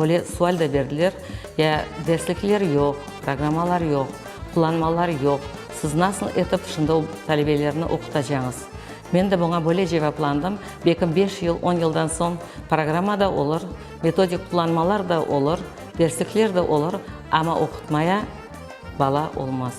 böyle sual da berdiler, ya derslikler yoq, programmalar yoq, qullanmalar yoq, siz nasıl etip şimdi o talebelerni oqutacañız? Men de buña böyle cevaplandım, belkim beş yıl, on yıldan soñ programma da olur, metodik qullanmalar da olur, derslikler de olur, amma oqutmaya bala olmaz.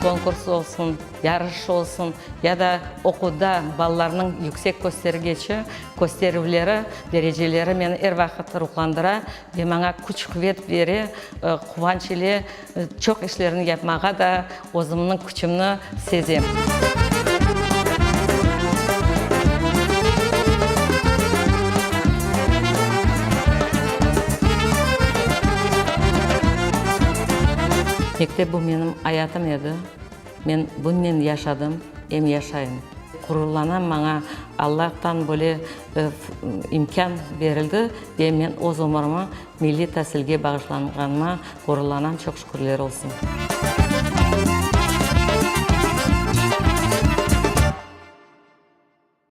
Konkurs olsun, yarış olsun ya da oquvda balalarnıñ yüksek köstergeçi, kösterüvleri, dereceleri meni er vaqıt ruhlandıra ve maña küç-quvet bere, quvanç ile Çoq işlerni yapmağa da özümniñ küçümni sezem. Mektep bu menim ayatım edi. Men bunnen yaşadım, em yaşayım. Ğururlanam, maña Allahtan böyle imkân berildi ve men öz ömürimi milliy tasilge bağışlanğanıma ğururlanam, çoq şükürler olsun.